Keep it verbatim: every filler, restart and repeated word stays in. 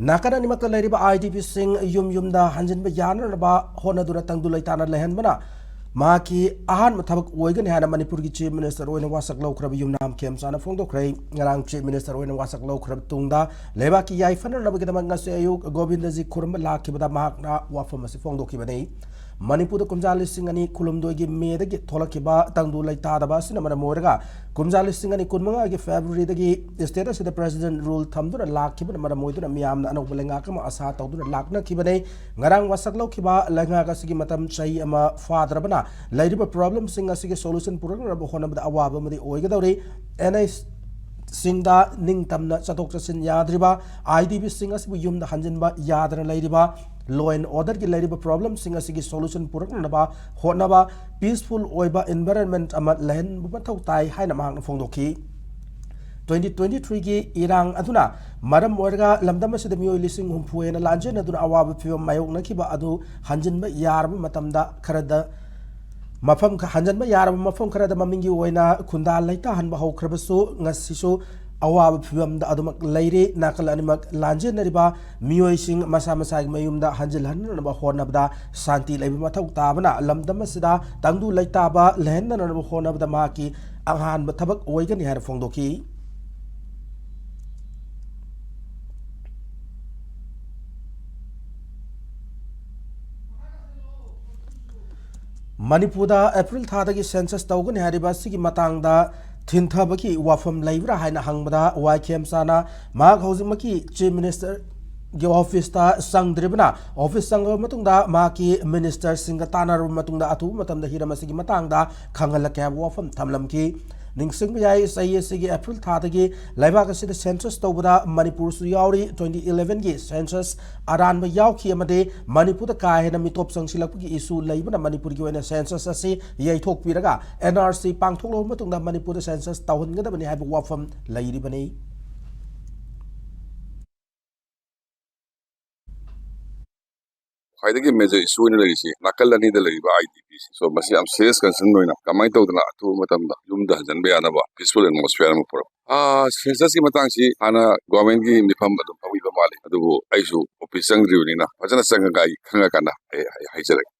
ꯅꯥꯀꯟ ꯑꯅꯤꯃꯛꯇ ꯂꯩꯔꯤꯕ IDPꯁꯤꯡ ꯌꯨꯝ ꯌꯨꯝꯗ ꯍꯟꯖꯤꯟꯕ ꯌꯥꯅꯅꯕ ꯍꯣꯠꯅꯗꯨꯅ ꯇꯪꯗꯨ ꯂꯩꯇꯥꯅ ꯂꯩꯍꯟꯕꯅ ꯃꯍꯥꯛꯀꯤ ꯑꯍꯥꯟꯕ ꯊꯕꯛ ꯑꯣꯏꯒꯅꯤ ꯍꯥꯏꯅ ꯃꯅꯤꯄꯨꯔꯒꯤ Chief Minister ꯑꯣꯏꯅ ꯋꯥꯁꯛ ꯂꯧꯈ꯭ꯔꯕ ꯌꯨꯝꯅꯥꯝ ꯈꯦꯝꯆꯥꯅ ꯐꯣꯡꯗꯣꯛꯈ꯭ꯔꯦ꯫ ꯉꯔꯥꯡ Chief Minister ꯑꯣꯏꯅ ꯋꯥꯁꯛ ꯂꯧꯈ꯭ꯔꯕ ꯇꯨꯡꯗ ꯂꯩꯕꯥꯛꯀꯤ ꯌꯥꯏꯐꯅꯅꯕꯒꯤꯗꯃꯛ ꯉꯁꯤ ꯑꯌꯨꯛ ꯒꯣꯕꯤꯟꯗꯖꯤ ꯈꯨꯔꯨꯝꯕ ꯂꯥꯛꯈꯤꯕꯗ ꯃꯍꯥꯛꯅ ꯋꯥꯐꯝ ꯑꯁꯤ ꯐꯣꯡꯗꯣꯛꯈꯤꯕꯅꯤ꯫ ꯃꯅꯤꯄꯨꯔꯗ ꯀꯨꯝꯖꯥ ꯂꯤꯁꯤꯡ ꯑꯅꯤ ꯀꯨꯟꯍꯨꯝꯗꯣꯏꯒꯤ ꯃꯦꯗꯒꯤ ꯊꯣꯛꯂꯛꯈꯤꯕ ꯇꯪꯗꯨ ꯂꯩꯇꯥꯗꯕ ꯑꯁꯤꯅ ꯃꯔꯝ ꯑꯣꯏꯔꯒ ꯀꯨꯝꯖꯥ ꯂꯤꯁꯤꯡ ꯑꯅꯤ ꯀꯨꯟꯃꯉꯥꯒꯤ ꯐꯦꯕ꯭ꯔꯨꯋꯥꯔꯤꯗꯒꯤ state ꯑꯁꯤꯗ President rule ꯊꯝꯗꯨꯅ ꯂꯥꯛꯈꯤꯕꯅ ꯃꯔꯝ ꯑꯣꯏꯗꯨꯅ ꯃꯤꯌꯥꯝꯅ ꯑꯅꯧꯕ ꯂꯩꯉꯥꯛ ꯑꯃ ꯑꯁꯥ ꯇꯧꯗꯨꯅ ꯂꯥꯛꯅꯈꯤꯕꯅꯤ꯫ ꯉꯔꯥꯡ ꯋꯥꯁꯛ ꯂꯧꯈꯤꯕ ꯂꯩꯉꯥꯛ ꯑꯁꯤꯒꯤ ꯃꯇꯝ ꯆꯍꯤ ꯑꯃ ꯐꯥꯗ꯭ꯔꯕꯅ ꯂꯩꯔꯤꯕ problemꯁꯤꯡ ꯑꯁꯤꯒꯤ solution ꯄꯨꯔꯛꯅꯕ ꯍꯣꯠꯅꯕꯗ ꯑꯋꯥꯕ ꯑꯃꯗꯤ ꯑꯣꯏꯒꯗꯧꯔꯤ꯫ NH ꯁꯤꯡꯗ ꯅꯤꯡꯇꯝꯅ ꯆꯠꯊꯣꯛ ꯆꯠꯁꯤꯟ ꯌꯥꯗ꯭ꯔꯤꯕ, IDPꯁꯤꯡ ꯑꯁꯤꯕꯨ ꯌꯨꯝꯗ ꯍꯟꯖꯤꯟꯕ ꯌꯥꯗꯅ ꯂꯩꯔꯤꯕ, law and orderꯒꯤ ꯂꯩꯔꯤꯕ problemꯁꯤꯡ ꯑꯁꯤꯒꯤ solution ꯄꯨꯔꯛꯅꯅꯕ ꯍꯣꯠꯅꯕ, peaceful ꯑꯣꯏꯕ environment ꯑꯃ ꯂꯩꯍꯟꯕ ꯃꯊꯧ ꯇꯥꯏ ꯍꯥꯏꯅ ꯃꯍꯥꯛꯅ ꯐꯣꯡꯗꯣꯛꯈꯤ꯫ Twenty twenty threeꯒꯤ ꯏꯔꯥꯡ ꯑꯗꯨꯅ ꯃꯔꯝ ꯑꯣꯏꯔꯒ ꯂꯝꯗꯝ ꯑꯁꯤꯗ ꯃꯤꯑꯣꯏ ꯂꯤꯁꯤꯡ ꯍꯨꯝꯐꯨ ꯍꯦꯟꯅ ꯂꯥꯟꯖꯦꯟꯅꯗꯨꯅ ꯑꯋꯥꯕ ꯐꯤꯕꯝ ꯃꯥꯌꯣꯛꯅꯈꯤꯕ ꯑꯗꯨ ꯍꯟꯖꯤꯟꯕ ꯌꯥꯔꯕ ꯃꯇꯝꯗ ꯈꯔꯗ ꯃꯐꯝ ꯈ-, ꯍꯟꯖꯤꯟꯕ ꯌꯥꯔꯕ ꯃꯐꯝ ꯈꯔꯗ ꯃꯃꯤꯡꯒꯤ ꯑꯣꯏꯅ ꯈꯨꯟꯗꯥ ꯂꯩꯇꯥꯍꯟꯕ ꯍꯧꯈ꯭ꯔꯕꯁꯨ, ꯉꯁꯤꯁꯨ ꯑꯋꯥꯕ ꯐꯤꯕꯝꯗ ꯑꯗꯨꯃꯛ ꯂꯩꯔꯤ꯫ ꯅꯥꯀꯜ ꯑꯅꯤꯃꯛ ꯂꯥꯟꯖꯦꯟꯅꯔꯤꯕ ꯃꯤꯑꯣꯏꯁꯤꯡ ꯃꯁꯥ ꯃꯁꯥꯒꯤ ꯃꯌꯨꯝꯗ ꯍꯟꯖꯤꯜꯍꯟꯅꯅꯕ ꯍꯣꯠꯅꯕꯗ ꯁꯥꯟꯇꯤ ꯂꯩꯕ ꯃꯊꯧ ꯇꯥꯕꯅ ꯂꯝꯗꯝ ꯑꯁꯤꯗ ꯇꯪꯗꯨ ꯂꯩꯇꯥꯕ ꯂꯩꯍꯟꯅꯅꯕ ꯍꯣꯠꯅꯕꯗ ꯃꯍꯥꯛꯀꯤ ꯑꯍꯥꯟꯕ ꯊꯕꯛ ꯑꯣꯏꯒꯅꯤ ꯍꯥꯏꯅ ꯐꯣꯡꯗꯣꯛꯈꯤ꯫ ꯃꯅꯤꯄꯨꯔꯗ April ꯊꯥꯗꯒꯤ census ꯇꯧꯒꯅꯤ ꯍꯥꯏꯔꯤꯕ ꯑꯁꯤꯒꯤ ꯃꯇꯥꯡꯗ ꯊꯤꯟꯊꯕꯒꯤ ꯋꯥꯐꯝ ꯂꯩꯕ꯭ꯔꯥ ꯍꯥꯏꯅ ꯍꯪꯕꯗ ꯋꯥꯏ ꯈꯦꯝꯆꯥꯅ ꯃꯍꯥꯛ ꯍꯧꯖꯤꯛꯃꯛꯀꯤ Chief Ministerꯒꯤ officeꯇ ꯆꯪꯗ꯭ꯔꯤꯕꯅ, office ꯆꯪꯂꯕ ꯃꯇꯨꯡꯗ ꯃꯍꯥꯛꯀꯤ ministerꯁꯤꯡꯒ ꯇꯥꯟꯅꯔꯕ ꯃꯇꯨꯡꯗ ꯑꯊꯨꯕ ꯃꯇꯝꯗ ꯍꯤꯔꯝ ꯑꯁꯤꯒꯤ ꯃꯇꯥꯡꯗ ꯈꯪꯍꯜꯂꯛꯀꯦ ꯍꯥꯏꯕ ꯋꯥꯐꯝ ꯊꯝꯂꯝꯈꯤ꯫ ꯅꯤꯡꯁꯤꯡꯕ ꯌꯥꯏ, ꯆꯍꯤ ꯑꯁꯤꯒꯤ April ꯊꯥꯗꯒꯤ ꯂꯩꯕꯥꯛ ꯑꯁꯤꯗ census ꯇꯧꯕꯗ ꯃꯅꯤꯄꯨꯔꯁꯨ ꯌꯥꯎꯔꯤ꯫ Twenty elevenꯒꯤ census ꯑꯔꯥꯟꯕ ꯌꯥꯎꯈꯤ ꯑꯃꯗꯤ ꯃꯅꯤꯄꯨꯔꯗ ꯀꯥ ꯍꯦꯟꯅ ꯃꯤꯇꯣꯞ ꯆꯪꯁꯤꯜꯂꯛꯄꯒꯤ issue ꯂꯩꯕꯅ ꯃꯅꯤꯄꯨꯔꯒꯤ ꯑꯣꯏꯅ census ꯑꯁꯤ ꯌꯩꯊꯣꯛꯄꯤꯔꯒ NRC ꯄꯥꯡꯊꯣꯛꯂꯕ ꯃꯇꯨꯡꯗ ꯃꯅꯤꯄꯨꯔꯗ census ꯇꯧꯍꯟꯒꯗꯕꯅꯤ ꯍꯥꯏꯕ ꯋꯥꯐꯝ ꯂꯩꯔꯤꯕꯅꯤ꯫ ꯈ꯭ꯋꯥꯏꯗꯒꯤ major issue ꯑꯣꯏꯅ ꯂꯩꯔꯤꯁꯤ ꯅꯥꯀꯜ ꯑꯅꯤꯗ ꯂꯩꯔꯤꯕ IDPꯁꯤꯡ꯫ So, ꯃꯁꯤ ꯌꯥꯝ serious concern ꯑꯣꯏꯅ ꯀꯃꯥꯏꯅ ꯇꯧꯗꯅ ꯑꯊꯨꯕ ꯃꯇꯝꯗ ꯌꯨꯝꯗ ꯍꯟꯖꯤꯟꯕ ꯌꯥꯅꯕ peaceful atmosphere ꯑꯃ ꯄꯨꯔꯛꯄ꯫ ꯑꯥ, censusꯀꯤ ꯃꯇꯥꯡꯁꯤ ꯍꯥꯟꯅ governmentꯀꯤ ꯃꯤꯐꯝ ꯑꯗꯨꯝ ꯐꯝꯃꯤꯕ ꯃꯥꯜꯂꯤ, ꯑꯗꯨꯕꯨ ꯑꯩꯁꯨ ꯑꯣꯐꯤꯁ ꯆꯪꯗ꯭ꯔꯤꯕꯅꯤꯅ ꯐꯖꯅ ꯆꯪꯉꯒ ꯑꯩ ꯈꯪꯉꯀꯥꯟꯗ ꯑꯩ ꯑꯩ ꯍꯥꯏꯖꯔꯒꯦ꯫